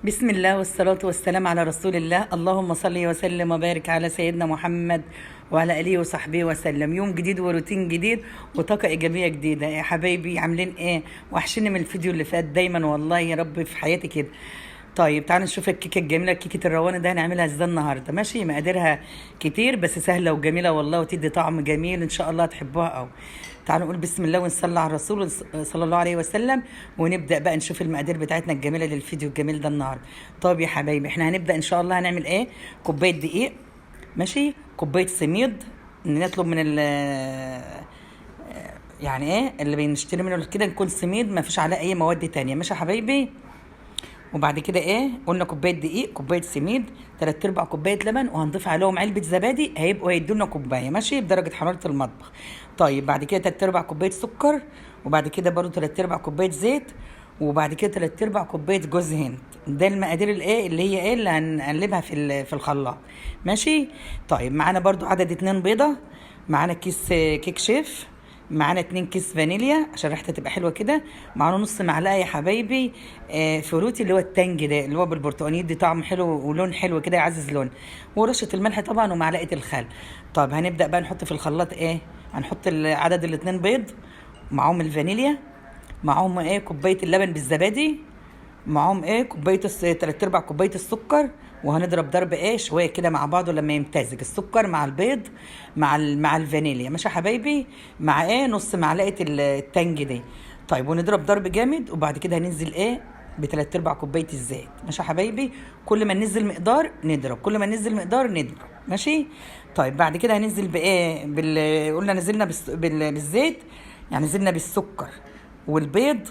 بسم الله والصلاة والسلام على رسول الله. اللهم صل وسلم وبارك على سيدنا محمد وعلى آله وصحبه وسلم. يوم جديد وروتين جديد وطاقة إيجابية جديدة. يا حبايبي عاملين إيه؟ وحشيني من الفيديو اللي فات دايما والله يا رب في حياتي كده. طيب تعالوا نشوف الكيكة الجميلة، كيكة الرواني ده هنعملها ازاي النهارده. ماشي، مقاديرها كتير بس سهلة وجميلة والله، وتدي طعم جميل ان شاء الله هتحبوها قوي. تعالوا نقول بسم الله ونصلي على الرسول صلى الله عليه وسلم، ونبدا بقى نشوف المقادير بتاعتنا الجميلة للفيديو الجميل ده النهارده. طب يا حبايبي احنا هنبدا ان شاء الله هنعمل ايه؟ كوباية دقيق، ماشي، كوباية سميد نطلب من ال يعني ايه اللي بنشتري منه كده، نكون سميد ما فيش عليه اي مواد تانية. ماشي يا حبايبي. وبعد كده ايه؟ قلنا كوباية دقيق، كوباية سميد، 3/4 كوباية لبن، وهنضيف عليهم علبة زبادي هيبقوا هيدونا كوباية، ماشي، بدرجة حرارة المطبخ. طيب بعد كده 3/4 كوباية سكر، وبعد كده برضو 3/4 كوباية زيت، وبعد كده 3/4 كوباية جوز هند. ده المقادير الايه اللي هي ايه اللي هنقلبها في الخلاط. ماشي. طيب معانا برضو عدد 2 بيضة، معانا كيس كيك شيف، معانا 2 كيس فانيليا عشان ريحتها تبقى حلوة كده، معانا نص معلقه يا حبايبي فروتي اللي هو التانج ده اللي هو بالبرتقال، يدي طعم حلو ولون حلو كده يعزز لون، ورشه الملح طبعا، ومعلقة الخل. طب هنبدا بقى نحط في الخلاط ايه؟ هنحط عدد ال2 بيض، معاهم الفانيليا، معاهم ايه كوباية اللبن بالزبادي، معاهم ايه كوباية 3/4 كوباية السكر، وهنضرب ضرب ايه شوية كده مع بعضه لما يمتزج السكر مع البيض مع الفانيليا. ماشي يا حبايبي، مع ايه نص معلقه التانج دي. طيب ونضرب ضرب جامد، وبعد كده هننزل ايه ب3/4 كوباية الزيت. ماشي يا حبايبي، كل ما ننزل مقدار نضرب، كل ما ننزل مقدار نضرب. ماشي. طيب بعد كده هننزل بايه قلنا نزلنا بالزيت، يعني نزلنا بالسكر والبيض،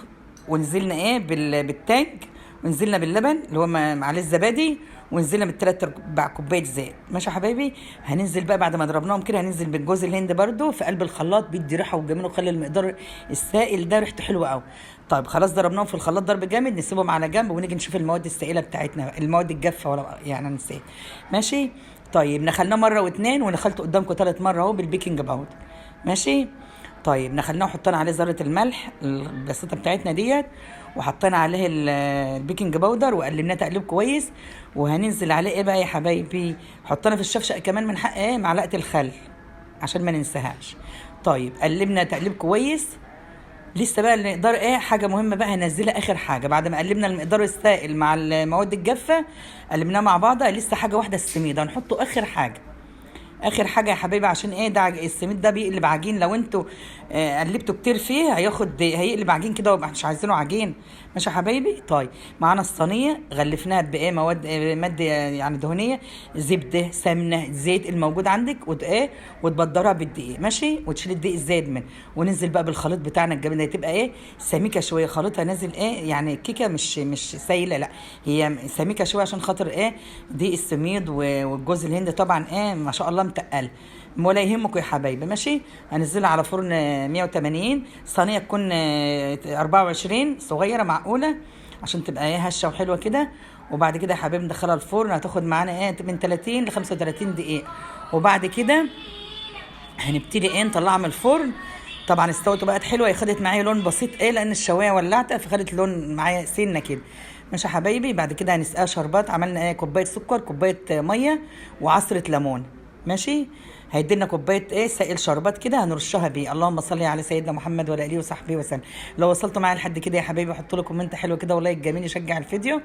ونزلنا ايه بالتانج، ونزلنا باللبن اللي هو عليه الزبادي، ونزلنا ب3/4 كوباية زيت. ماشي يا حبايبي. هننزل بقى بعد ما ضربناهم كده هننزل بالجوز الهند برده في قلب الخلاط، بيدي ريحه وجميل وخلي المقدار السائل ده ريحته حلوة قوي. طيب خلاص ضربناهم في الخلاط ضرب جامد، نسيبهم على جنب ونيجي نشوف المواد السائلة بتاعتنا، المواد الجافه ولا يعني نسيت. ماشي. طيب نخلناه مرة واثنين، ونخلته قدامكم 3 مرة اهو بال baking powder. ماشي. طيب نخلناه وحطينا عليه ذره الملح البسيطة بتاعتنا ديت، وحطينا عليه ال baking powder وقلبناه تقليب كويس. وهننزل عليه ايه بقى يا حبايبي؟ حطينا في الشفشق كمان من حق ايه معلقه الخل عشان ما ننساهاش. طيب قلبنا تقليب كويس. لسه بقى المقدار ايه حاجة مهمة بقى هنزلها اخر حاجة بعد ما قلبنا المقدار السائل مع المواد الجافه قلبناه مع بعض. لسه حاجة واحدة، السميد هنحطه اخر حاجة. اخر حاجة يا حبايبي عشان ايه؟ ده السميد ده بيقلب عجين، لو انتوا قلبتوا كتير فيه هيقلب عجين كده، ومش مش عايزينه عجين. ماشي يا حبايبي. طيب معانا الصينية غلفناها بايه؟ مواد مادة يعني دهنية، زبدة، سمنه، زيت الموجود عندك، ايه وتبدرها بالدقيق. ماشي، وتشيل الدقيق الزايد منه، وننزل بقى بالخليط بتاعنا الجميل ده. تبقى ايه سميكة شوية، خليطها نازل ايه يعني الكيكه مش سايله، لا هي سميكة شوية عشان خاطر ايه دي السميد والجوز الهند طبعا ايه ما شاء الله متقل، ولا يهمكم يا حبايبي. ماشي. هنزلها على فرن 180، صينية تكون 24 صغيرة معقولة عشان تبقى ايه هشه وحلوه كده. وبعد كده يا حبايبي ندخلها الفرن، هتاخد معانا ايه من 30 ل 35 دقيقة. وبعد كده هنبتدي ايه نطلعها من الفرن. طبعا استوت وبقت حلوة، هي خدت معايا لون بسيط ايه لان الشوايه ولعتها فخدت لون معايا سنة كده. ماشي يا حبايبي. بعد كده هنسقيها شربات، عملنا ايه كوباية سكر، كوباية مية، وعصره ليمون. ماشي. هيدينا كوباية ايه سائل شربات كده هنرشها بيه. اللهم صل على سيدنا محمد وعلى اله وصحبه وسلم. لو وصلتوا معايا لحد كده يا حبايبي حطوا لي comment حلو كده و like جميل يشجع الفيديو،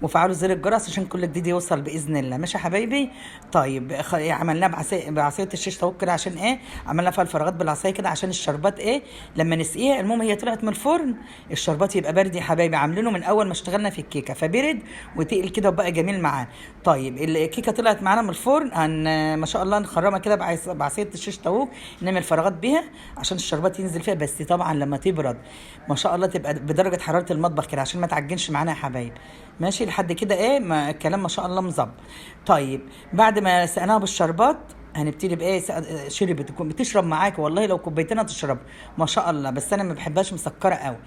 وفعلوا زر الجرس عشان كل جديد يوصل باذن الله. ماشي يا حبايبي. طيب عملناه بعصاية الشيش طاووق كده عشان ايه؟ عملنا فيها الفراغات بالعصايه كده عشان الشربات ايه لما نسقيها. المهم هي طلعت من الفرن الشربات يبقى برد يا حبايبي، عاملينه من اول ما اشتغلنا في الكيكه فبرد وتقل كده وبقى جميل معانا. طيب الكيكه طلعت معانا من الفرن، ما شاء الله نخرمها كده بعصاية الشيش طاووق، نعمل فراغات بيها عشان الشربات ينزل فيها. بس طبعا لما تبرد ما شاء الله تبقى بدرجة حرارة المطبخ كده عشان ما تعجنش معانا يا حبايب. ماشي لحد كده ايه ما الكلام ما شاء الله مظبط. طيب بعد ما سقناها بالشربات هنبتدي بايه؟ شربت بتشرب معاك والله لو كوبايتين هتشرب ما شاء الله، بس انا ما بحبهاش مسكره قوي.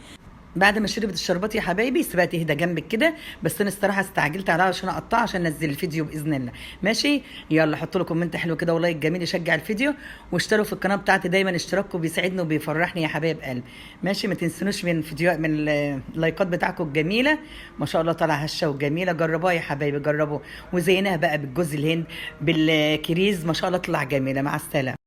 بعد ما شربت الشربات يا حبايبي سيبها تهدى جنبك كده، بس انا الصراحة استعجلت عليها عشان اقطعها عشان انزل الفيديو باذن الله. ماشي، يلا حطوا لكم comment حلو كده و like جميل يشجع الفيديو، واشتروا في القناة بتاعتي، دايما اشتراككم بيسعدني وبيفرحني يا حبايب قلب. ماشي، ما تنسونوش من فيديو من اللايكات بتاعكم الجميلة، ما شاء الله طالعه هشه وجميلة. جربوها يا حبايبي، جربوا، وزينها بقى بالجوز الهند بالكريز، ما شاء الله طلع جميلة. مع السلامة.